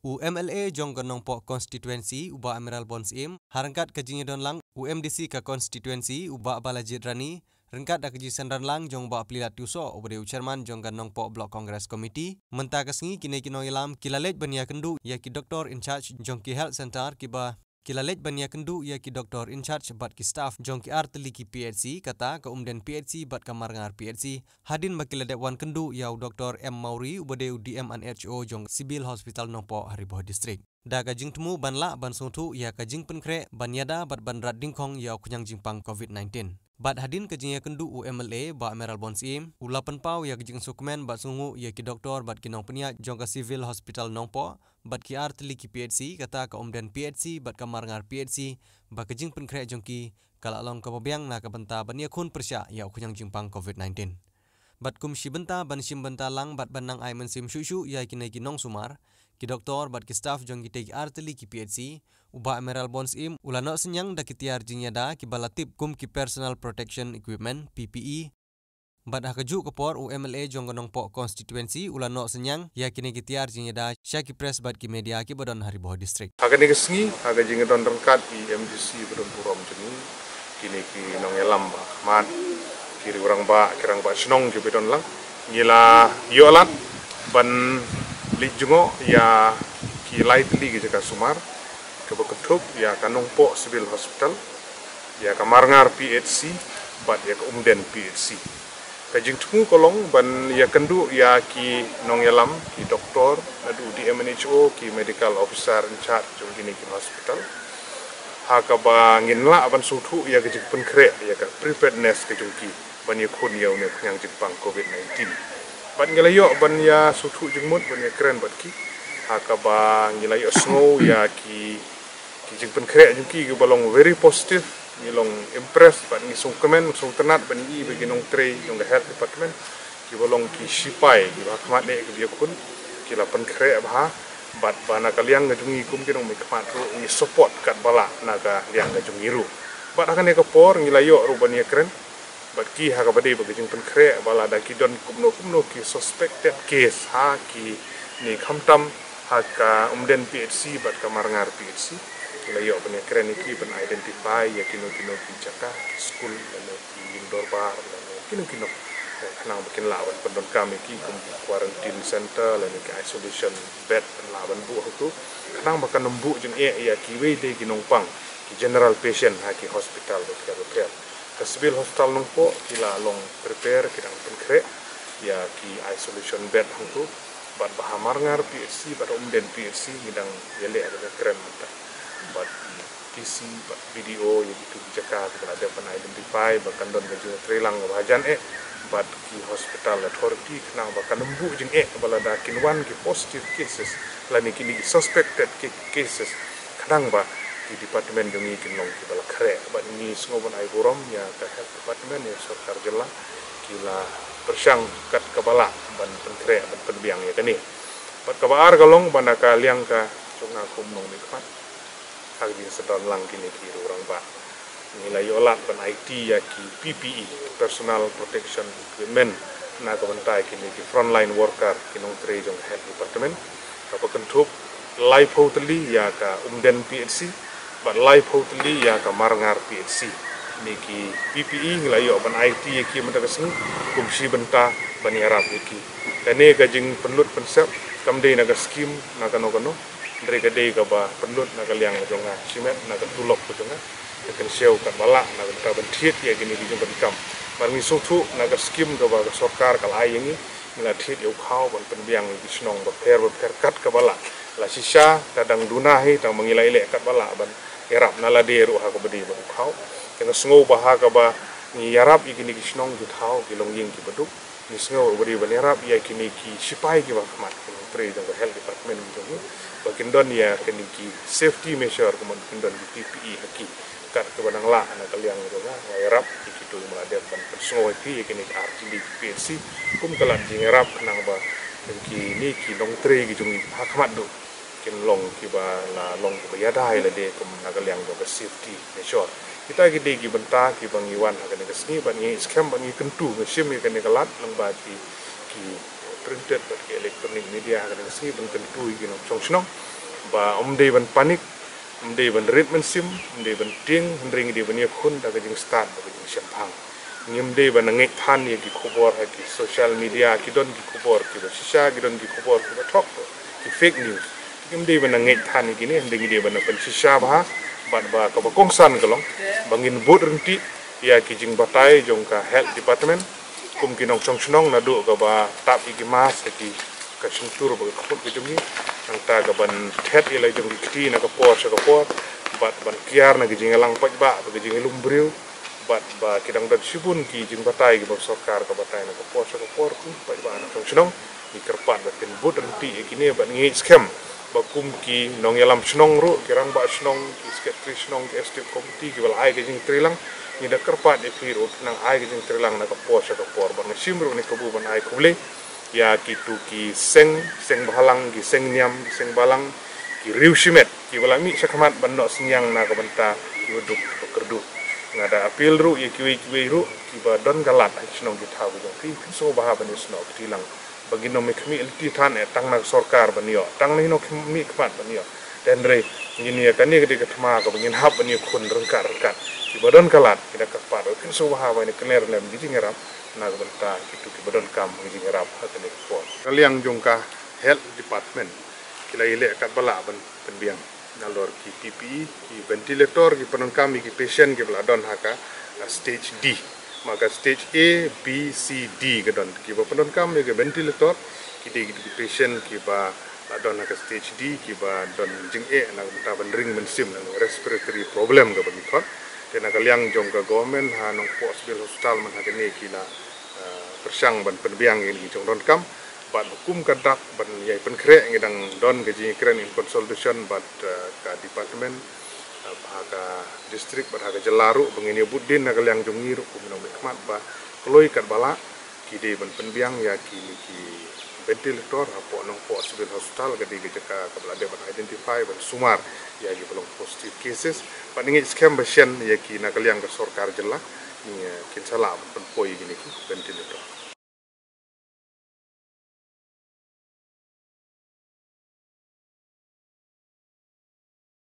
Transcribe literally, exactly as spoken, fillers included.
U M L A jong ka Nongpoh constituency u Bah Amiral Bonsiem, ha ryngkat ka jingïadon lang u M D C ka constituency u Bah Balajied Rani, ryngkat da ka jingsynran lang jong u Bah Plilat Tiewsoh uba dei u chairman jong ka Nongpoh Block Congress Committee. Mynta ka sngi kine ki nongïalam ki la leit ban ïakynduh ïa ki doctor in charge jong ki health center kiba ki la leit ban ïakynduh ïa ki doctor in charge bad ki staff jong ki artylli ki P H C, kata ka Umden P H C bad ka Marngar P H C, hadien ba ki la dep wan kynduh ïa u Doctor M Mawrie uba dei u D M and H O jong Civil Hospital Nongpoh ha Ri Bhoi District. Da ka jingthmu ban lah ban sngewthuh ïa ka jingpynkhreh ban ïada bad ban rat dyngkhong ïa u khñiang jingpang covid nineteen. Bad hadien ka jingïakynduh u M L A Bah Amiral Bonsiem, u la pynpaw ïa ka jingsngewkmen bad sngewnguh ïa ki doctor bad ki nongpynïaid jong ka Civil Hospital Nongpoh bad ki artylli ki P H C, kata ka Umden P H C bad ka Marngar P H C, ba ka jingpynkhreh jong ki ka la long kaba biang na ka bynta ban ïakhun pyrshah ïa u khñiang jingpang covid nineteen. Bad kum shi bynta ban shim bynta lang bad ban nang ai mynsiem shuh shuh ïa kine ki nongsumar, ki doctor bad ki staff jong kitei ki artylli ki P H C, u Bah Amiral Bonsiem u la noh synñiang da ki tiar jingïada kiba la tip kum ki personal protection equipment, P P E. Bad ha kajuh ka por u M L A jong ka Nongpoh constituency u la noh synñiang ïa kine ki tiar jingïada sha ki press bad ki media kiba don ha Ri Bhoi District. Ha kane ka sngi, ha ka jingdon ryngkat i M D C ba don burom jong ngi, kine ki nongïalam ba khmat, ki rangbah, ki rangbah shnong kiba don lang, ngi la ïoh lad ban leit jngoh ïa ki lai tylli ki jaka sumar, kaba kynthup ïa ka Nongpoh Civil Hospital, ïa ka Marngar P H C bad ïa ka Umden P H C. Ka jingthmu ka long ban ïakynduh ïa ki nongïalam, ki doktor, naduh D M and H O, ki medical officer in charge jong kine ki hospital, ha kaba ngin lah ban sngewthuh ïa ka jingpynkhreh, ïa ka preparedness ka jong ki ban ïakhun ïa une u khñiang jingpang covid nineteen. Bad ngi la ïoh ban ïa sngewthuh jingmut, ban ïakren bad ki, ha kaba ngi la ïoh sngew ïa ki ki jingpynkhreh jong ki kiba long very positive. Ngi long impressed bad ngi sngewkmen, sngewtynnat ban ïohi ba ki nongtrei jong ka health department kiba long ki shipai kiba ha khmat eh kiba ïakhun, ki la pynkhreh bha. Bad ba na ka liang ka jong ngi kum ki nongmihkhmat ruh ngi support katba lah na ka liang ka jong ngi ruh. Bad ha kane ka por ngi la ïoh ruh ban ïakren bad ki ha kaba dei bad ka jingpynkhreh ba lada ki don kumno kumno ki suspected case ha kine, khamtam ha ka Umden P H C bad ka Marngar P H C. Ngi la ïoh ban ïakren ïa ki ban identify ïa kino kino ki jaka, ki skul, lane ki ïing dorbar, lane kino kino, khnang ba kin lah ban pyndonkam ïa ki kum ki quarantine center lane ki isolation bed, ban lah ban buh hangto, khnang ba kan ym buh jingeh ïa kiwei de ki nongpang, ki general patient ha ki hospital bapher bapher. Ka Civil Hospital Nongpoh ki la long prepare, ki dang pynkhreh ïa ki isolation bed hangto. Bad ba ha Marngar P H C bad Umden P H C ngi dang ïaleh ban ïakren mynta bad ki D C bad B D O ïa kitu ki jaka kiba la dep ban identify ba kan don ka jingtrei lang kaba hajan eh. Bad ki hospital authority khnang ba kan ym buh jingeh ba lada kin wan ki positive cases lane kine ki suspected ki cases, khnang ba ki department jong ngi kin long kiba la khreh. Bad ngi sngew ban ai burom ïa ka health department, ïa sorkar jylla, ki la pyrshang kat kaba lah ban pynkhreh ban pynbiang ïa kane. Bad kaba ar ka long ba na ka liang ka jong nga kum u nongmihkhmat, ha ka jingsdang lang kine ki rangbah, ngi la ïoh lad ban aiti ïa ki P P E, personal protection equipment, na ka bynta kine ki frontline worker, ki nongtrei jong ka health department, kaba kynthup laiphew tylli ïa ka Umden P H C bad laiphew tylli ïa ka Marngar P H C. Kine ki P P E ngi la ïoh ban aiti ïa ki mynta ka sngi kum shi bynta ban ïarap ïa ki. Kane ka jingpynlut pynsep kam dei na ka skim na kano kano, hynrei ka dei kaba pynlut na ka liang ka jong nga shimet, na ka tulop ka jong nga, ka kynshew katba lah na ka bynta ban thied ïa kine ki jingpynkam. Bad ngi sngewthuh na ka skim kaba ka sorkar ka la ai ïa ngi, ngi la thied ïa u khaw ban pynbiang ïa ki shnong bapher bapher kat kaba lah. La shisha ka dang duna hi, tang ba ngi la ïaleh katba lah ban ïarap na lade ruh ha kaba dei bad u khaw. Te nga sngew ba ha kaba ngi ïarap ïa kine ki shnong, ki thaw, ki longïing kiba duk, ngi sngew ruh ba dei ban ïarap ïa kine ki shipai kiba ha khmat, ki nongtrei jong ka health department ki jong ngi, ba kin don ïa kine ki safety measure, kumno kin don ki P P E ha ki. Kat kaba nang lah na ka liang jong nga, nga ïarap ïa kito kiba la dep ban pynsngew ïa phi ïa kine ki artylli ki P H C, kum ka lad jingïarap khnang ba kine ki nongtrei ki jong ngi ha khmat duh kin long kiba la long kiba ïada ïa lade kum na ka liang jong ka safety measure. Kita ki dei ki bynta kiba ngi wan ha kane ka sngi, bad ngi skhem bad ngi kyntu, ngi shim ïa kane ka lad lyngba ki, ki printed bad ki electronic media ha kane ka sngi ban kyntu ïa ki nongshong shnong ba ym dei ban panic, ym dei ban rit mynsiem, ym dei ban tieng, hynrei ngi dei ban ïakhun da ka jingstad bad ka jingshemphang. Ngim dei ban ngeit than ïa ki khubor ha ki social media, ki don ki khubor kiba shisha, ki don ki khubor kiba thok, ki fake news. Ngim dei ban ngeit than ïa kine, hynrei ngi dei ban pynshisha bha, bad ba kaba kongsan ka long ba ngin bud ryntih ïa ki jingbatai jong ka health department, kum ki nongshong shnong, naduh kaba tap ïa ki mask ha ki, ka shyntur bad ka khmut ka jong ngi, nangta kaban thet ïa la jong ki kti na ka por sha ka por, bad ban kiar na ki jingïalang paidbah bad ki jingïalum briew, bad ba ki dang don shibun ki jingbatai kiba sorkar ka batai na ka por sha ka por, kum paidbah nongshong shnong, ngi kyrpad ba phin bud ryntih ïa kine bad ngi ngeit skhem ba kum ki nongïalam shnong ruh, ki rangbah shnong, ki secretary shnong, ki executive committee kiba la ai ka jingtreilang, ngi da kyrpad ïa phi ruh phin nang ai ka jingtreilang na ka por sha ka por. Bad nga shim ruh kane ka kabu ban ai khublei ïa kito ki seng, seng bhalang, ki seng niam, ki seng balang, ki riew shimet kiba la mih shakhmat ban noh synñiang na ka bynta kiba duk kiba kyrduh. Nga da appeal ruh ïa kiwei kiwei ruh kiba don ka lad ha ki shnong ki thaw ki jong ki, phin sngewbha ban ïasnoh kti lang. Ba ngin ym mih khmih lynti than eh tang na ka sorkar ban ïoh, tang na ki nongmihkhmat ban ïoh. Te hynrei ngin ïa, kane ka dei ka thma kaba ngin hap ban ïakhun ryngkat ryngkat. Kiba don ka lad ki da kyrpad, phin sngewbha ban ïakynrem lem ki jingïarap na ka bynta kito kiba donkam ki jingïarap ha kane ka por. Ka liang jong ka health department ki la ïaleh katba lah ban pynbiang nalor ki P P E, ki ventilator, ki pyndonkam ïa ki patient kiba la don ha ka, ah, stage D. Ma ka stage A, B, C, D ka don. Kiba pyndonkam ïa ki ventilator ki dei ki patient kiba la don ha ka stage D, kiba don jingeh na ka bynta ban ring mynsiem, na respiratory problem kaba ngi khot. Te na ka liang jong ka government ha Nongpoh Civil Hospital mynta kane ki la, ah, pyrshang ban pynbiang ïa ki jong donkam. Bad ba kum ka dak ban ïai pynkhreh, ngi dang don ka jingïakren in consultation bad, eh, ka department, eh, ha ka district bad ha ka jylla ruh ba ngin ïa bud dien na ka liang jong ngi ruh kum nongmihkhmat ba kloi katba lah ki dei ban pynbiang ïa kine ki ventilator hapoh Nongpoh Civil Hospital, ka dei ka jaka kaba la dei ban identify ban sumar ïa kiba long positive cases. Bad ngi ngeit skhem ba shen ïa ki na ka liang ka sorkar jylla, ngi, eh, kin sa lah ban pynpoi ïa kine ki ventilator.